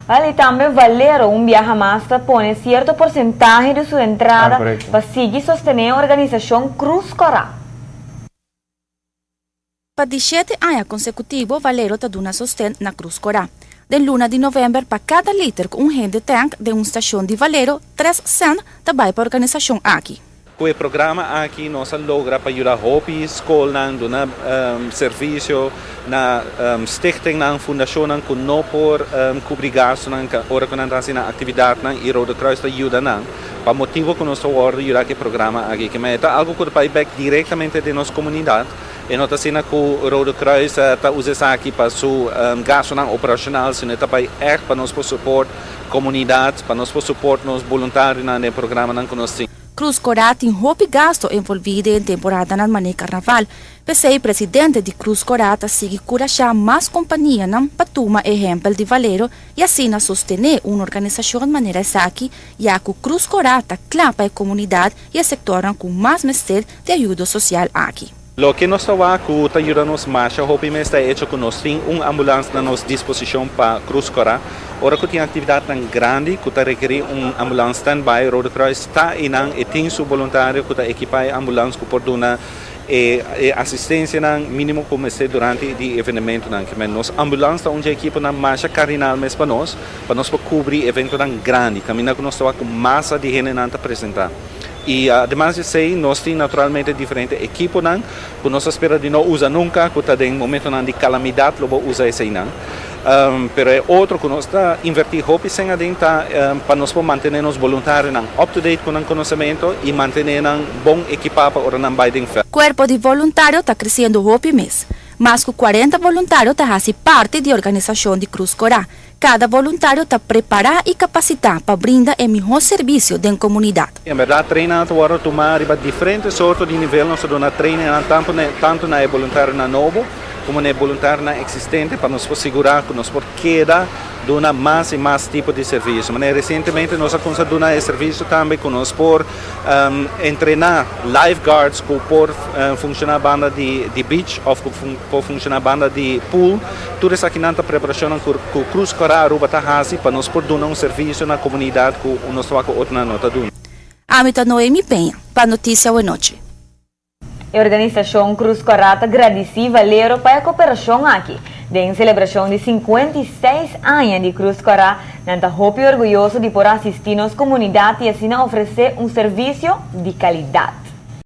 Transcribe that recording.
Vale, i tambe Valero un biaha mas ta pone sierto porsentahe di su entrada pa sigui sostené organisashon Krus Kòrá. Pa di shete aña konsekutivo Valero ta duna sosten na Krus Kòrá. Den luna di novèmber pa kada liter ku un hende tènk den un stashon di Valero, tres sènt ta bai pa organisashon aki. Ku e programa aki nos a logra pa yuda hopi skolnan duna servisio na stichtingnan, fundashonnan ku no por kubri gastunan ora ku nan ta hasi nan aktividatnan i Rode Kruis ta yuda nan pa motibu ku nos ta wòrdu yuda ku e programa aki. Kimen e ta algu ku ta bai bèk direktamente den nos komunidat. E no ta asina ku Rode Kruis ta usa esaki pa su gastunan operashonal sino e ta bai ègt pa nos por support komunidat, pa nos por support nos boluntarionan den e programanan ku nos tin. Cruz Cora tin hopi gasto envolví den temporadanan mané karnaval. P'esei presidente di Cruz Cora ta sigui kurashá mas kompanianan pa tuma ehèmpel di Valero i asina sostené un organisashon manera esaki ya ku Cruz Cora ta kla pa e komunidat i e sektornan ku mas mester di ayudo sosial aki. Loke nos ta wak ku ta yuda nos masha hopi mes ta e echo ku nos tin un ambulans na nos disposishon pa Krus Kòrá. Ora ku tin aktividatnan grandi ku ta rekerí un ambulans standby, Rode Kruis ta einan, e tin su boluntario ku ta ekipá e ambulans ku por duna e e asistensianan mínimo ku mester durante di evenementonan. Kimen nos ambulans ta un dje ekiponan masha kardinal mes pa nos, pa nos por kubri eventonan grandi kaminda ku nos ta wak ku masa di hendenan ta presentá. I ademas di esei nos tin naturalmente diferente ekiponan ku nos ta spera di no usa nunka, ku ta den momentonan di kalamidat lo bo usa eseinan. Pero e otro ku nos ta invertí hopi sèn aden ta pa nos por mantené nos boluntarionan up to date ku nan konosementu i mantené nan bon ekipá pa ora nan bai den vèlt. Kuerpo di boluntario ta kresiendo hopi mes. Mas ku kuarenta boluntario ta hasi parti di organisashon di Krus Korá. Kada boluntario ta prepará i kapasitá pa brinda e mihó servisio den komunidat. En bèrdat trainingnan ta wòrdu tumá riba diferente sorto di nivel. Nos ta duna trainingnan tantu na e boluntarionan nobo komo na e boluntarionan eksistente pa nos por sigurá ku nos por keda duna mas i mas tipo di servisio. Manera resientemente nos a kuminsá duna e servisio tambe ku nos por entrená lifeguards ku por funshoná banda di beach òf ku por funshoná banda di pool. Tur esakinan ta preparashonnan ku ku Cruz Cora Aruba ta hasi pa nos por duna un servisio na komunidat ku nos ta wak ku otronan no ta duna. Ami ta Noemi Peña, pa Noticia Awenochi. E organisashon Cruz Cora ta gradisí Valero pa e koperashon aki. Den selebrashon di 56 aña di Cruz Cora, nan ta hopi orguyoso di por asistí nos komunidat i asina ofresé un servisio di kalidat.